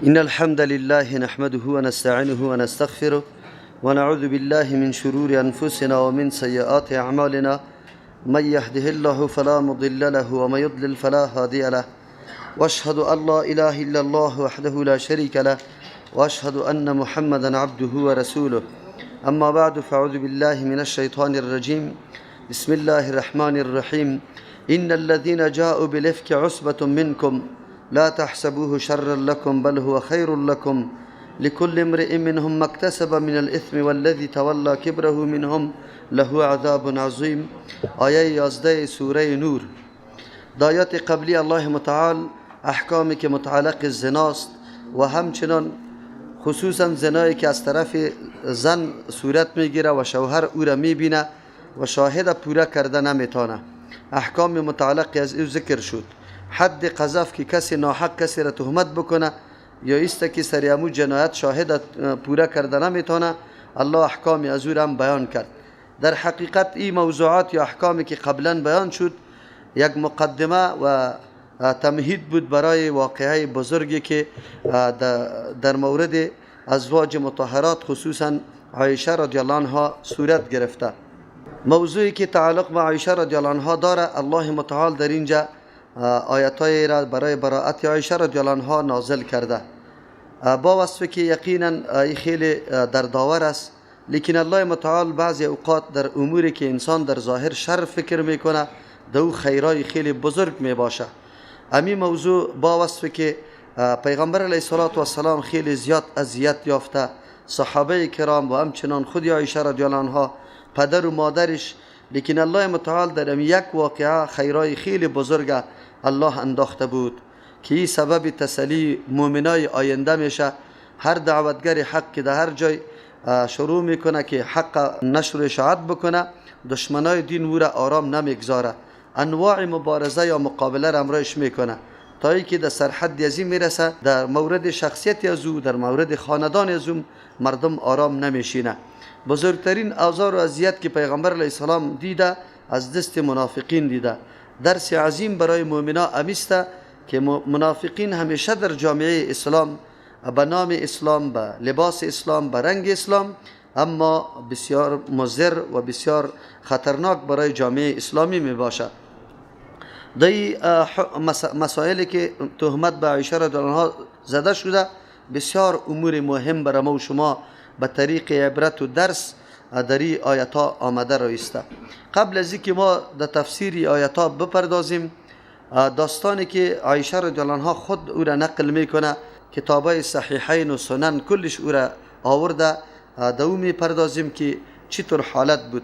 إن الحمد لله نحمده ونستعينه ونستغفره ونعوذ بالله من شرور أنفسنا ومن سيئات أعمالنا، من يهده الله فلا مضل له ومن يضلل فلا هادي له، واشهد أن لا إله إلا الله وحده لا شريك له، واشهد أن محمدا عبده ورسوله. أما بعد، فأعوذ بالله من الشيطان الرجيم. بسم الله الرحمن الرحيم. إن الذين جاءوا بالإفك عصبة منكم لا تحسبوه شرا لكم بل هو خير لكم، لكل امرئ منهم ما اكتسب من الإثم والذي تولى كبره منهم له عذاب عظیم. آیه 11 سوره نور. در آیات قبلی الله متعال احکامی که متعلق زناست و همچنان خصوصا زنایی که از طرف زن صورت میگیره و شوهر او را میبینه و شاهد پوره کرده نمیتانه، احکام متعلق از او ذکر شد. حد قذف که کسی ناحق کسی را تهمت بکنه یا ایست که سر امو جنایت شاهد پوره کرده نمیتانه، الله احکام از او را هم بیان کرد. در حقیقت این موضوعات یا احکامی که قبلا بیان شد یک مقدمه و تمهید بود برای واقعه بزرگی که در مورد ازواج مطهرات خصوصا عایشه رضی الله عنها صورت گرفته. موضوعی که تعلق به عایشه رضی الله عنها داره، الله متعال در اینجا آیت‌های را برای براءت عایشه رضی الله عنها نازل کرده، با وصف که یقینا این خیلی دردآور است، لیکن الله متعال بعضی اوقات در اموری که انسان در ظاهر شر فکر میکنه دو خیرای خیلی بزرگ میباشه. امی موضوع با وصف که پیغمبر علیه الصلاة والسلام خیلی زیاد اذیت یافته، صحابه کرام و همچنان خود عایشه رضی الله عنها، پدر و مادرش، لیکن الله متعال در امی یک واقعه خیرای خیلی بزرگ الله انداخته بود که این سبب تسلی مؤمنای آینده میشه. هر دعوتگر حق که در هر جای شروع میکنه که حق نشر و اشاعت بکنه، دشمنای دین او را آرام نمیگذاره، انواع مبارزه یا مقابله را امرایش میکنه تا اینکه در سرحد از این میرسه، در مورد شخصیت از او، در مورد خاندان از او مردم آرام نمیشینه. بزرگترین آزار و اذیت که پیغمبر علیه السلام دیده از دست منافقین دیده. درس عظیم برای مؤمنا امیسته که منافقین همیشه در جامعه اسلام به نام اسلام، به لباس اسلام، به رنگ اسلام، اما بسیار مضر و بسیار خطرناک برای جامعه اسلامی می باشه. در مسائلی که تهمت به عایشه رضی الله عنها زده شده بسیار امور مهم برای ما و شما به طریق عبرت و درس در این آیت ها آمده رایسته. قبل از اینکه ما در تفسیر آیت ها بپردازیم، داستانی که عایشه رضی الله عنها خود او را نقل میکنه، کتابای صحیحین و سنن کلش او را آورده، در او میپردازیم که چطور حالت بود.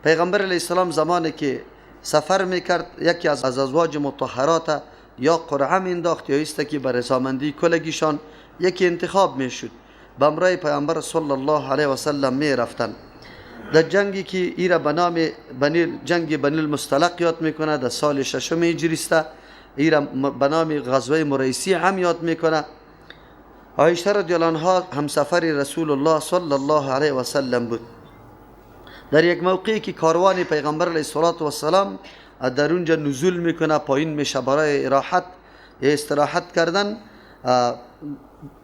پیغمبر علیه السلام زمانی که سفر میکرد یکی از ازواج مطهرات یا قرعه مینداخت یا ایست که به رضامندی کلگیشان یکی انتخاب میشد، به امرای پیامبر صلی الله علیه و سلم میرفتن. در جنگی که ایرا به نام جنگ بنی المصطلق یاد میکنه، در سال ششم هجری است، ایرا به نام غزوه مریسی هم یاد میکنه. عایشه رضی الله عنها همسفر رسول الله صلی الله علیه و سلم بود. در یک موقعی که کاروان پیغمبر علیه الصلاة والسلام در اونجا نزول میکنه، پایین میشه برای راحت استراحت کردن،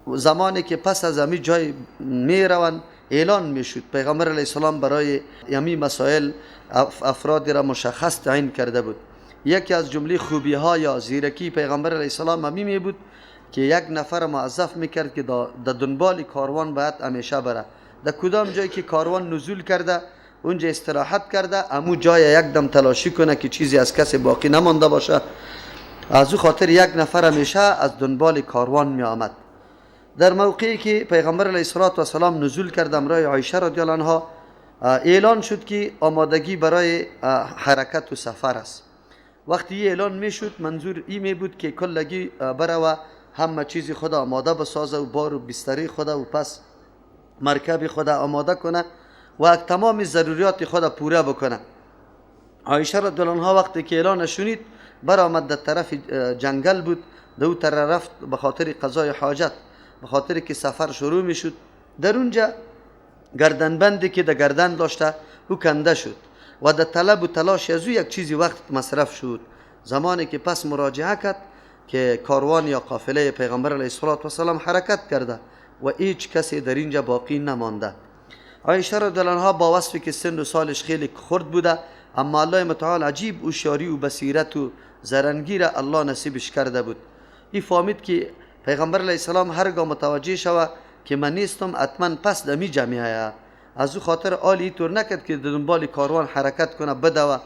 زمانی که پس از امی جای میروند اعلان میشد پیغمبر علیه السلام برای امی مسائل افرادی را مشخص تعیین کرده بود. یکی از جمله خوبی ها یا زیرکی پیغمبر علیه السلام همی می بود که یک نفر موظف میکرد که در دنبال کاروان باید همیشه بره، در کدام جایی که کاروان نزول کرده اونجا استراحت کرده، امو جای یک دم تلاشی کنه که چیزی از کسی باقی نمانده باشه. از او خاطر یک نفر همیشه از دنبال کاروان می آمد. در موقعی که پیغمبر علیه الصلاة والسلام نزول کرد امرای عایشه رضی الله عنها، اعلان شد که آمادگی برای حرکت و سفر است. وقتی اعلان می شد منظور این می بود که کلگی بره و همه چیز خدا آماده بسازه و بار و بستری خدا و پس مرکب خدا آماده کنه و تمام ضروریات خدا پوره بکنه. عایشه رضی الله عنها وقتی که اعلان شنید برآمد، در طرف جنگل بود، دو طرف رفت به خاطر قضای حاجت، به خاطر که سفر شروع می شد. در اونجا گردنبندی که در گردن داشته او کنده شد و در طلب و تلاش از او یک چیزی وقت مصرف شد. زمانی که پس مراجعه کرد که کاروان یا قافله پیغمبر علیه السلام حرکت کرده و هیچ کسی در اینجا باقی نمانده. عایشه رضی الله عنها با وصفی که سن و سالش خیلی خرد بوده، اما الله متعال عجیب هوشیاری و بصیرت و زرنگی را الله نصیبش کرده بود. ای فهمید که پیغمبر علیه السلام هرگاه متوجه شوه که من نیستم حتما پس دمی جمعه، از او خاطر آلی طور نکرد که دنبال کاروان حرکت کنه بدوه،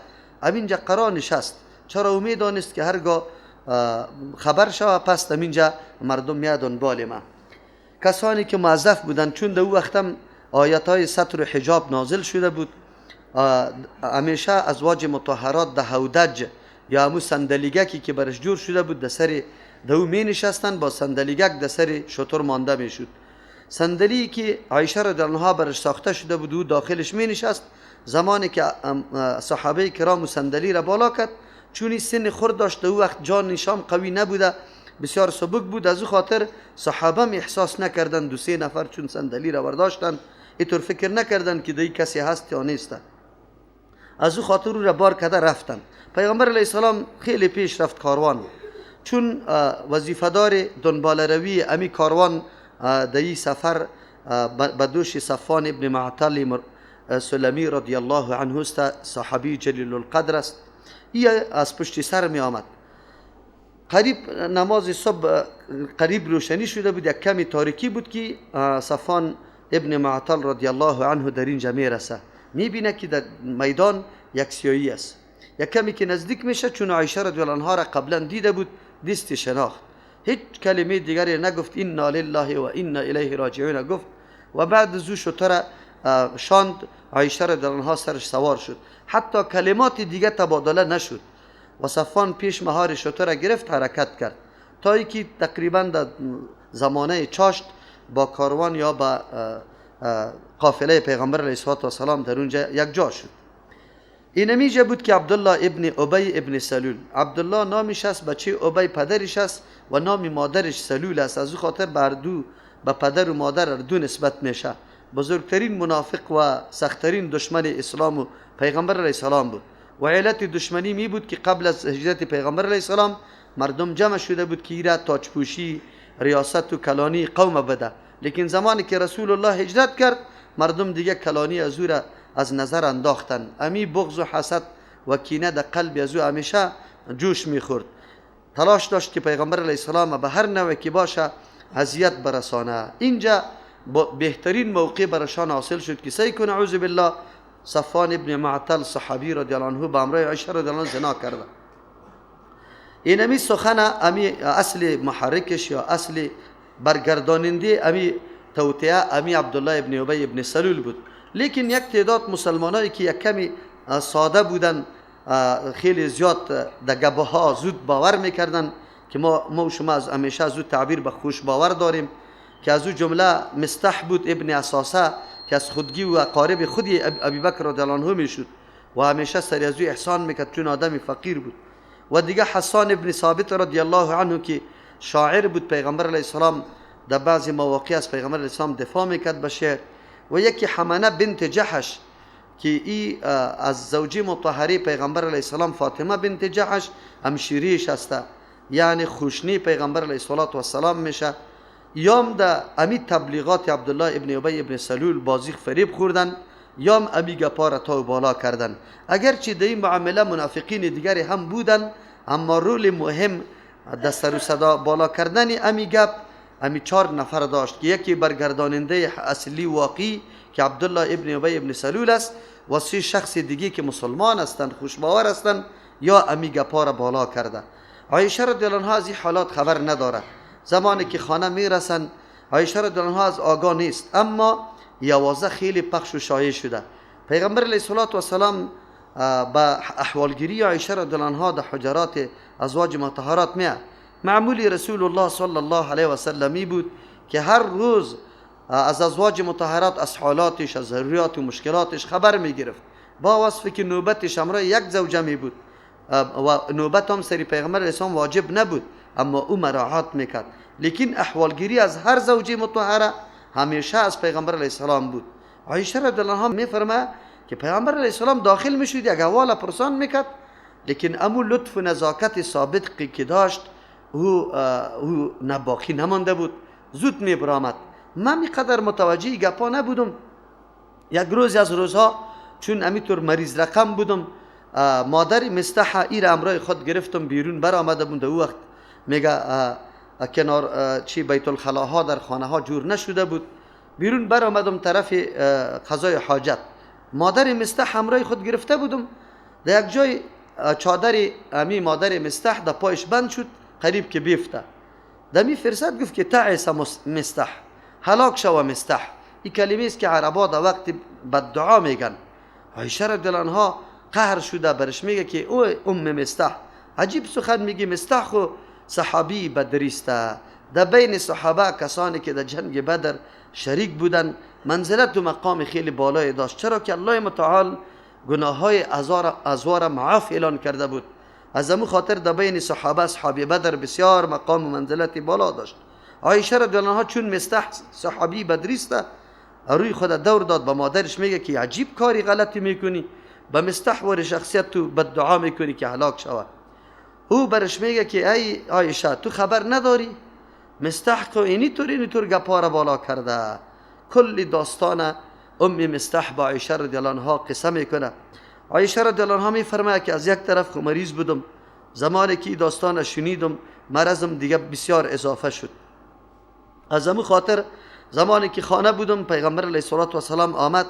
همینجا قرار نشست. چرا او میدانست که هرگاه خبر شوه پس دمینجا مردم میاد دنبال ما. کسانی که موظف بودند، چون در او وقتم آیت های ستر و حجاب نازل شده بود، همیشه ازواج مطهرات در هودج یا همو صندلیگکی که برش جور شده بود در سر دو می نشستن، با صندلیگک در سر شتر مانده می شد. صندلی که عایشه رضی الله عنها برش ساخته شده بود و داخلش می نشست. زمانی که صحابه کرام صندلی را بالا کرد، چون سن خرد داشت او وقت جان نشام قوی نبوده، بسیار سبک بود، از او خاطر صحابه هم احساس نکردن دو سه نفر چون صندلی را برداشتن اینطور فکر نکردن که دی کسی هست یا نیست، از او خاطر او را بار کرده رفتن. پیغمبر علیه السلام خیلی پیش رفت کاروان، چون وظیفه‌دار دنبال روی امی کاروان در سفر به دوش صفوان ابن معطل سلمی رضی الله عنه است، صحابی جلیل القدر است. ای از پشت سر می آمد. قریب نماز صبح قریب روشنی شده بود، یک کمی تاریکی بود که صفوان ابن معطل رضی الله عنه در اینجا میرسه، میبینه که در میدان یک سیاهی است. یک کمی که نزدیک میشه، چون عایشه رضی الله عنها را قبلا دیده بود، دست شناخت، هیچ کلمه دیگری نگفت، انا لله و انا الیه راجعون گفت و بعد از او شتر شاند. عایشه رضی الله عنها سرش سوار شد، حتی کلمات دیگه تبادله نشد و صفوان پیش مهار شتر گرفت حرکت کرد تا اینکه تقریبا در زمانه چاشت با کاروان یا با قافله پیغمبر علیه السلام در اونجا یک جا شد. اینمیجا بود که عبدالله ابن ابی ابن سلول، عبدالله نامش است، بچه ابی پدرش است و نام مادرش سلول است، از او خاطر بر دو به پدر و مادر دو نسبت میشه. بزرگترین منافق و سختترین دشمن اسلام و پیغمبر علیه السلام بود و علت دشمنی می بود که قبل از هجرت پیغمبر علیه السلام مردم جمع شده بود که ایرا تاجپوشی ریاست و کلانی قوم بده، لیکن زمانی که رسول الله هجرت کرد مردم دیگه کلانی از او را از نظر انداختن. امی بغض و حسد و کینه در قلب از او همیشه جوش میخورد، تلاش داشت که پیغمبر علیه السلام به هر نوع که باشه اذیت برسانه. اینجا بهترین موقع برشان حاصل شد که سعی کنه اعوذ بالله صفوان ابن معطل صحابی رضی الله عنه با امرای عایشه رضی الله عنها زنا کرده. اینمی سخن امی اصل محرکش یا اصل برگرداننده امی توطئه امی عبدالله ابن ابی ابن سلول بود. لیکن یک تعداد مسلمانایی که یک کمی ساده بودن، خیلی زیاد در گبه ها زود باور میکردن که ما و شما از همیشه زود تعبیر به خوش باور داریم، که از او جمله مستح بود ابن اساسه که از خودگی و اقارب خودی ابی بکر رضی الله عنه میشد و همیشه سر از او احسان میکرد چون آدم فقیر بود. و دیگه حسان ابن ثابت رضی الله عنه که شاعر بود، پیغمبر علیه السلام در بعضی مواقع از پیغمبر علیه السلام دفاع میکرد به شعر. و یکی حمنه بنت جحش که ای از زوجی مطهره پیغمبر علیه السلام فاطمه بنت جحش همشیریش هسته، یعنی خوشنی پیغمبر علیه السلام میشه. یام در امی تبلیغات عبدالله ابن ابی ابن سلول بازی فریب خوردن، یام امی گپا را تا بالا کردن. اگرچه در این معامله منافقین دیگری هم بودن، اما رول مهم در سر و صدا بالا کردن امی گپ امی 4 نفر داشت که یکی برگرداننده اصلی واقعی که عبدالله ابن ابی ابن سلول است و 3 شخص دیگه که مسلمان هستند خوشباور هستند یا امی گپا را بالا کرده. عایشه رضی الله عنها از این حالات خبر نداره. زمانی که خانه میرسن عایشه رضی الله عنها از آگاه نیست، اما یوازه خیلی پخش و شایع شده. پیغمبر علیه السلام به احوالگیری عایشه رضی الله عنها در حجرات ازواج مطهرات میاد. معمولی رسول الله صلی الله علیه و سلم بود که هر روز از ازواج مطهرات از حالاتش، از ضروریات و مشکلاتش خبر میگرفت. با وصفی که نوبتش همراه یک زوجه می بود و نوبت هم سری پیغمبر علیه السلام واجب نبود، اما او مراعات میکرد. لیکن احوالگیری از هر زوجه مطهره همیشه از پیغمبر علیه السلام بود. عایشه رضی الله عنها میفرماید که پیغمبر علیه السلام داخل میشد یک احوال پرسان میکرد، لیکن امو لطف و نزاکت سابقی که داشت او نباقی نمانده بود، زود می برآمد. من اینقدر متوجه گپا نبودم. یک روز از روزها چون امیطور مریض رقم بودم، مادر مستح ایر امرای خود گرفتم بیرون برآمده بود. او وقت میگه کنار چی بیت الخلاها در خانه ها جور نشده بود. بیرون برآمدم طرف قضای حاجت، مادر مستح همراه خود گرفته بودم. در یک جای چادر امی مادر مستح در پایش بند شد، قریب که بیفته. دمی فرصت گفت که تعس مستح، هلاک شو مستح. این کلمه است که عربا در وقت بددعا میگن. عایشه رضی الله عنها قهر شده، برش میگه که او ام مستح، عجیب سخن میگی، مستح خو صحابی بدریست. در بین صحابه کسانی که در جنگ بدر شریک بودن منزلت و مقام خیلی بالای داشت، چرا که الله متعال گناه های ازوار معاف اعلان کرده بود. از امو خاطر در بین صحابه صحابی بدر بسیار مقام و منزلت بالا داشت. عایشه رضی الله عنها چون مستح صحابی بدریست، روی خود دور داد به مادرش میگه که عجیب کاری غلطی میکنی، به مستح ور شخصیت تو بد دعا میکنی که هلاک شود. او برش میگه که ای عایشه تو خبر نداری، مستح کو اینی طور اینی طور گپا را بالا کرده. کلی داستان ام مستح با عایشه رضی الله عنها قصه میکنه. عایشه رضی الله عنها میفرماید که از یک طرف خو مریض بودم، زمانی که داستان شنیدم مرضم دیگه بسیار اضافه شد. از امو خاطر زمانی که خانه بودم پیغمبر علیه الصلاة والسلام آمد،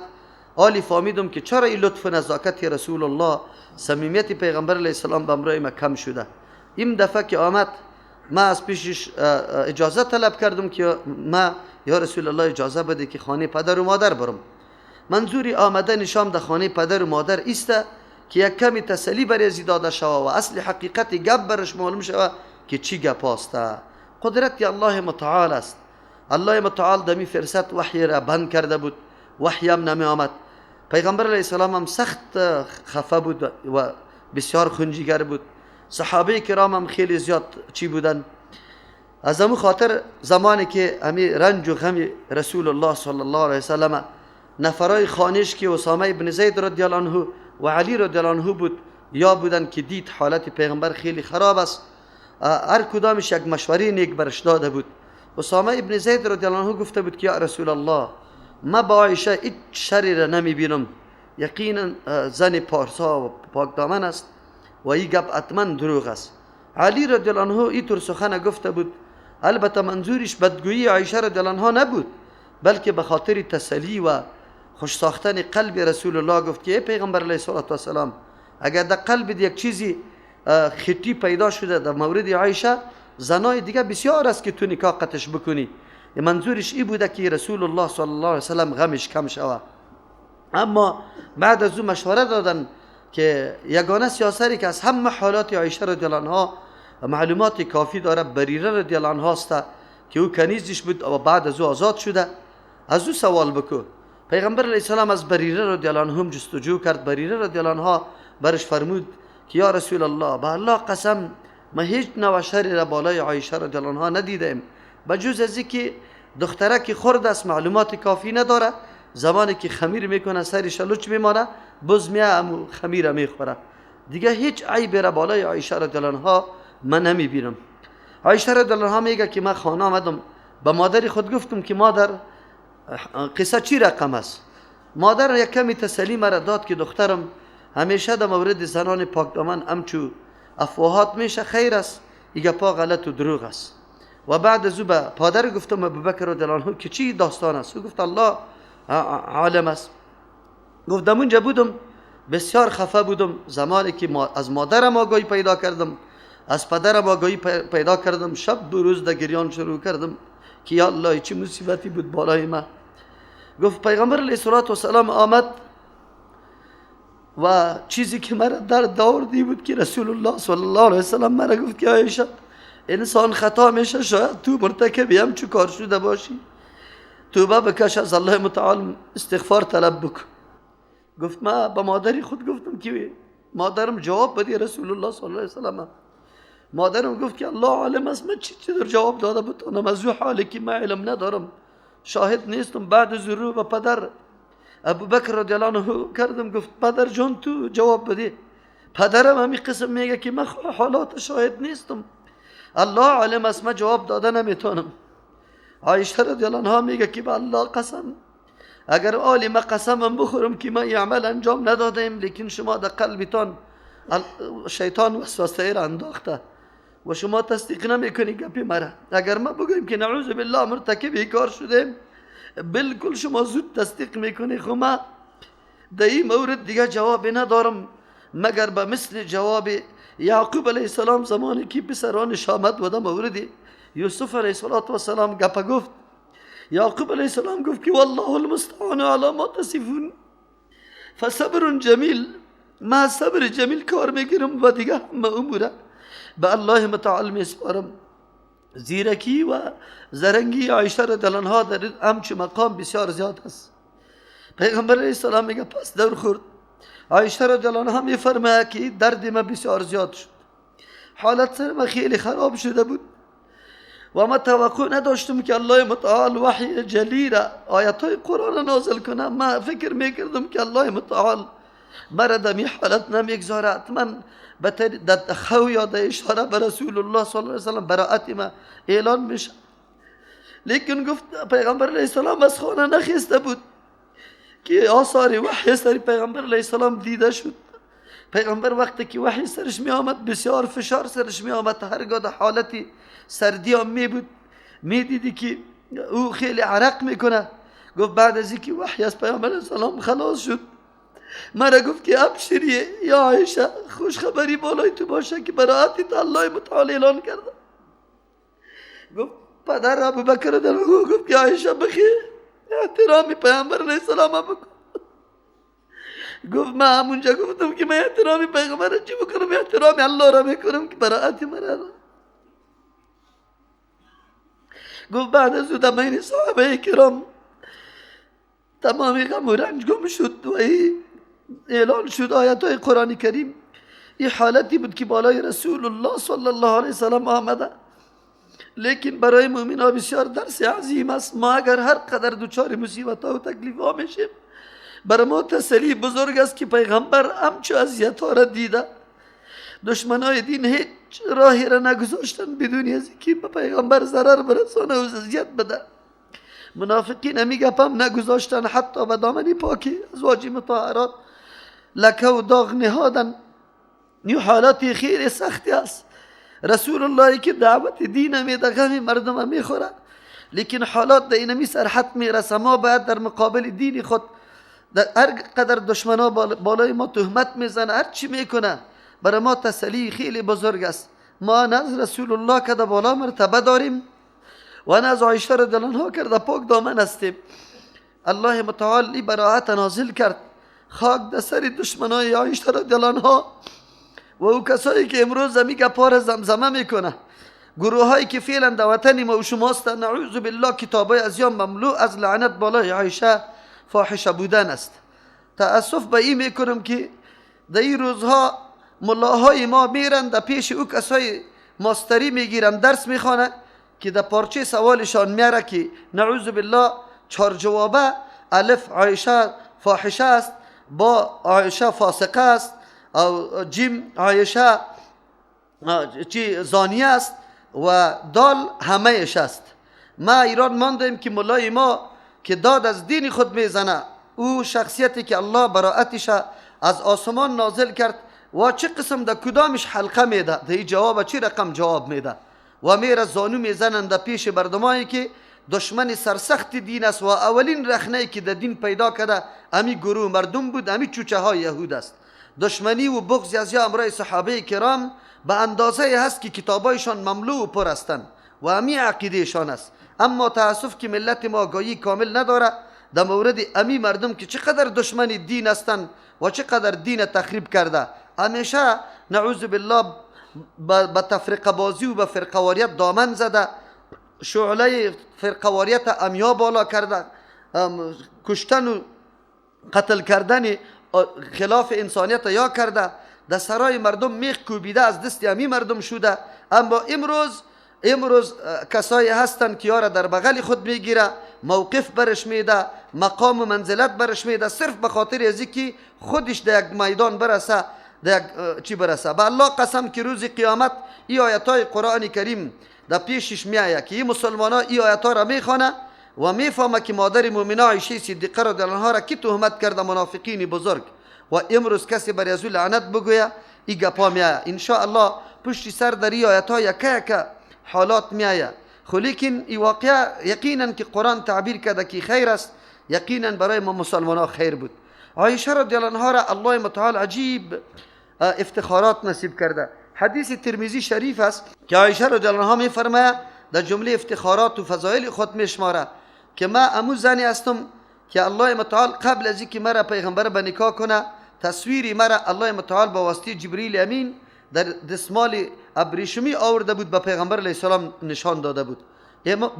آلی فهمیدم که چرا این لطف و نزاکت رسول الله، صمیمیت پیغمبر علیه السلام به امرای ما کم شده. این دفعه که آمد ما از پیشش اجازه طلب کردم که ما یا رسول الله اجازه بده که خانه پدر و مادر برم. منظوری آمدن شام در خانه پدر و مادر ایسته که یک کمی تسلی برای ازی داده شوه و اصل حقیقت گپ برش معلوم شوه که چی گپ هسته. قدرت الله متعال است. الله متعال دمی فرصت وحی را بند کرده بود، وحی هم نمی آمد. پیغمبر علیه السلام هم سخت خفه بود و بسیار خنجیگر بود. صحابه کرام هم خیلی زیاد چی بودن. از امو خاطر زمانی که امی رنج و غم رسول الله صلی الله علیه وسلم نفرای خانش که اسامه ابن زید رضی الله عنه و علی رضی الله عنه بود یا بودن که دید حالت پیغمبر خیلی خراب است، هر کدامش یک مشوره نیک برش داده بود. اسامه ابن زید رضی الله عنه گفته بود که یا رسول الله ما با عایشه هیچ شری را نمی بینم، یقینا زن پارسا و پاک دامن است و این گپ حتما دروغ است. علی رضی الله عنه اینطور سخن گفته بود، البته منظورش بدگویی عایشه رضی الله عنها نبود، بلکه به خاطر تسلی و خوش ساختن قلب رسول الله گفت که ای پیغمبر علیه الصلاة والسلام، اگر در قلب یک چیزی خطی پیدا شده در مورد عایشه، زنای دیگه بسیار است که تو نکاح قطش بکنی. منظورش ای بوده که رسول الله صلی الله علیه وسلم غمش کم شوه. اما بعد از او مشوره دادن که یگانه سیاسری که از همه حالات عایشه رضی الله عنها معلومات کافی داره بریره رضی الله عنها است که او کنیزش بود و بعد از او آزاد شده، از او سوال بکو. پیغمبر علیه السلام از بریره رضی الله عنها جستجو کرد. بریره رضی الله عنها برش فرمود که یا رسول الله، به الله قسم ما هیچ نوع شری را بالای عایشه رضی الله عنها ندیدیم، بجز از اینکه دختره که خرد است معلومات کافی نداره، زمانی که خمیر میکنه سرش لچ میمانه، بز میه امو خمیر میخوره، دیگه هیچ عیب را بالای عایشه رضی الله عنها من نمیبینم. عایشه رضی الله عنها میگه که من خانه آمدم به مادر خود گفتم که مادر قصه چی رقم است. مادر یک کمی تسلی مرا داد که دخترم همیشه در مورد زنان پاک دامن همچو افواهات میشه، خیر است، این گپا غلط و دروغ است. و بعد از او به پادر گفتم ابوبکر رضی الله عنه که چی داستان است. او گفت الله عالم است. گفتم اونجا بودم بسیار خفه بودم زمانی که از مادرم آگاهی پیدا کردم، از پدرم آگاهی پیدا کردم، شب و روز در گریان شروع کردم که یا الله چه مصیبتی بود بالای من. گفت پیغمبر علیه الصلاة والسلام آمد و چیزی که مرا در آوردی بود که رسول الله صلی الله علیه وسلم مرا گفت که عایشه انسان خطا میشه، شاید تو مرتکب هم چو کار شده باشی، توبه بکش، از الله متعال استغفار طلب بکن. گفت ما به مادری خود گفتم که مادرم جواب بدی رسول الله صلی الله علیه وسلم. مادرم گفت که الله عالم است، من چی در جواب داده بتونم از او حالی که من علم ندارم، شاهد نیستم. بعد از رو به پدر ابوبکر رضی الله عنه کردم، گفت پدر جان تو جواب بده. پدرم همین قسم میگه که من حالات شاهد نیستم. الله عالم است، من جواب داده نمیتونم. عایشه رضی الله عنها میگه که به الله قسم، اگر آلی ما قسمم بخورم که ما این عمل انجام ندادیم، لیکن شما در قلبتان شیطان وسوسه را انداخته و شما تصدیق نمیکنی گپی مرا. اگر ما بگویم که نعوذ بالله مرتکب این کار شدیم، بالکل شما زود تصدیق میکنی. خب ما در این مورد دیگه جواب ندارم مگر به مثل جواب یعقوب علیه السلام زمانی که پسرانش آمد و در مورد یوسف علیه السلام گپ گفت. یعقوب علیه السلام گفت که والله المستعان علی ما تصفون فصبر جمیل، ما صبر جمیل کار میگیرم و دیگه همه اموره به الله متعال میسپارم. زیرکی و زرنگی عایشه رضی الله عنها در همچه مقام بسیار زیاد است. پیغمبر علیه السلام میگه پس دور خورد. عایشه رضی الله عنها میفرماید که درد ما بسیار زیاد شد، حالت سر ما خیلی خراب شده بود و ما توقع نداشتم که الله متعال وحی جلی را، آیت های قرآن نازل کنه. ما فکر میکردم که الله متعال مرا در می حالت نمیگذارد، من در خو یا در اشاره به رسول الله صلی الله علیه وسلم براعت ما اعلان میشه. لیکن گفت پیغمبر علیه السلام از خانه نخیسته بود که آثار وحی سر پیغمبر علیه السلام دیده شد. پیغمبر وقتی که وحی سرش می آمد بسیار فشار سرش می آمد، هرگاه در حالت سردی هم می بود، می دیدی که او خیلی عرق میکنه. گفت بعد از اینکه وحی از پیغمبر علیه السلام خلاص شد، مرا گفت که ابشری یا عایشه، خوش خبری بالای تو باشه که براعت الله متعال اعلان کرده. گفت پدر ابوبکر در گفت که عایشه بخیر احترامی پیامبر علیه السلام بکن. گفت من همونجا گفتم که من احترامی پیغمبر چی بکنم، احترامی الله را میکنم که براعت مرا. گفت بعد از او دمین صحابه کرام تمامی غم و رنج گم شد و اعلان شد آیت های قرآن کریم. این حالتی بود که بالای رسول الله صلی الله علیه وسلم آمده، لیکن برای مؤمن ها بسیار درس عظیم است. ما اگر هر قدر دچار مصیبت ها و تکلیف ها میشیم، برای ما تسلی بزرگ است که پیغمبر همچو اذیت ها را دیده. دشمنای دین هیچ راهی را نگذاشتن بدون از اینکه به پیغمبر ضرر برسانه و اذیت بده. منافقین همی گپ هم نگذاشتن، حتی به دامن پاکی ازواج مطهرات لکه و داغ نهادن. این حالات خیلی سختی است. رسول الله که دعوت دین میده، غم مردم میخوره، لیکن حالات در اینمی سرحد میرسه. ما باید در مقابل دین خود، در هر قدر دشمنا بالای ما تهمت میزنه، هر چی میکنه، برای ما تسلی خیلی بزرگ است. ما نه از رسول الله که در بالا مرتبه داریم و نه از عایشه رضی الله عنها که در پاک دامن هستیم. الله متعال ای براعت نازل کرد، خاک در سر دشمنای عایشه رضی الله عنها و او کسایی که امروز همی گپا را زمزمه میکنه، گروه هایی که فعلا در وطن ما و شماست، نعوذ بالله کتابای از یا مملو از لعنت بالای عایشه فاحشه بودن است. تأسف به این میکنم که در این روزها ملاهای ما میرن در پیش او کسای ماستری میگیرن، درس میخوانه که در پارچه سوالشان میاره که نعوذ بالله چهار جوابه، الف عایشه فاحشه است، با عایشه فاسقه است، او جیم عایشه چی زانیه است و دال همه اش است. ما ایران ماندیم که ملای ما که داد از دین خود میزنه، او شخصیتی که الله براعتش از آسمان نازل کرد و چه قسم در کدامش حلقه میده، در این جواب چه رقم جواب میده و میره زانو میزنن در پیش مردمایی که دشمن سرسخت دین است و اولین رخنه که در دین پیدا کرده امی گروه مردم بود، امی چوچه های یهود است. دشمنی و بغض از یا امرای صحابه کرام به اندازه هست که کتابایشان مملو و پر هستند و امی عقیدهشان است. اما تاسف که ملت ما آگاهی کامل نداره در مورد امی مردم که چقدر دشمن دین هستند و چقدر دین تخریب کرده. همیشه نعوذ بالله به تفرقه بازی و به فرقواریت دامن زده، شعله فرقواریت امیا بالا کرده، کشتن و قتل کردن خلاف انسانیت یا کرده، در سرای مردم میخ کوبیده از دست امی مردم شده. اما امروز کسایی هستند که یارا در بغل خود میگیره، موقف برش میده، مقام و منزلت برش میده، صرف به خاطر از که خودش در یک میدان برسه. در چی برسه. به الله قسم که روز قیامت ای آیت های قرآن کریم در پیشش میآید که این مسلمان ها ای آیت ها را میخوانه و میفهمه که مادر مؤمنه عایشه صدیقه رضی الله عنها را کی تهمت کرده، منافقین بزرگ، و امروز کسی بر از او لعنت بگویه ای گپا میآید. ان شاء الله پشت سر در ای آیت ها یکه یکه حالات میآید. خو لیکن ای واقعه یقینا که قرآن تعبیر کرده که خیر است، یقینا برای ما مسلمان ها خیر بود. عایشه رضی الله عنها را الله متعال عجیب افتخارات نصیب کرده. حدیث ترمذی شریف است که عایشه رضی الله عنها میفرماید در جمله افتخارات و فضایل خود میشماره که ما امو زنی هستم که الله متعال قبل از اینکه مرا پیغمبر به نکاح کنه، تصویری مرا الله متعال با واسطه جبریل امین در دستمال ابریشمی آورده بود، به پیغمبر علیه السلام نشان داده بود.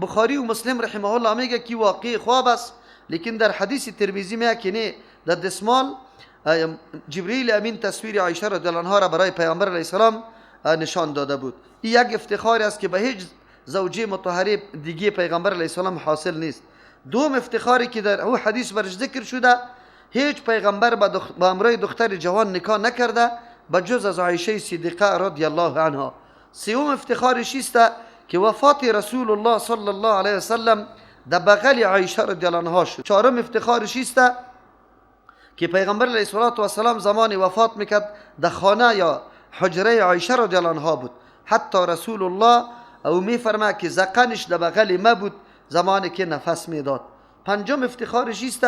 بخاری و مسلم رحمه الله میگه که واقع خواب است، لیکن در حدیث ترمذی میگه که نه، در دستمال جبریل امین تصویر عایشه رضی الله عنها را برای پیغمبر علیه السلام نشان داده بود. این یک افتخار است که به هیچ زوجه مطهره دیگه پیغمبر علیه السلام حاصل نیست. دوم افتخاری که در او حدیث برش ذکر شده، هیچ پیغمبر با امرای دختر جوان نکاح نکرده به جز از عایشه صدیقه رضی الله عنها. سوم افتخارش است که وفات رسول الله صلی الله علیه وسلم در بغل عایشه رضی الله عنها شد. چهارم افتخارش است که پیغمبر علیه الصلاة والسلام زمان وفات میکرد در خانه یا حجره عایشه رضی الله عنها بود. حتی رسول الله او میفرما که زقنش در بغل ما بود زمانی که نفس میداد. پنجم افتخارش است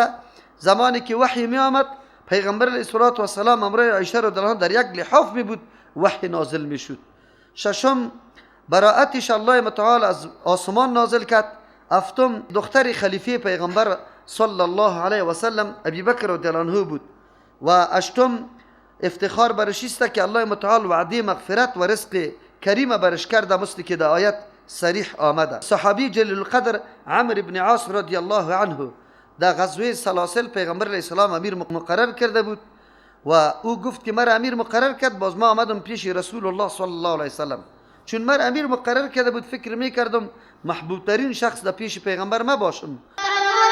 زمانی که وحی می آمد پیغمبر علیه الصلاة والسلام امرای عایشه رضی الله عنها در یک لحاف می بود، وحی نازل می شد. ششم براءتش الله متعال از آسمان نازل کرد. هفتم دختر خلیفه پیغمبر صلی الله علیه و سلم ابی بکر رضی الله عنه بود. و هشتم افتخار برش است که الله متعال وعده مغفرت و رزق کریم برش کرده، مثل که در آیت صریح آمده. صحابی جلیل القدر عمرو بن عاص رضی الله عنه در غزوه سلاسل پیغمبر علیه السلام امیر مقرر کرده بود و او گفت که مرا امیر مقرر کرد. باز ما آمدم پیش رسول الله صلی الله علیه وسلم، چون مرا امیر مقرر کرده بود فکر می کردم محبوب ترین شخص در پیش پیغمبر ما باشم.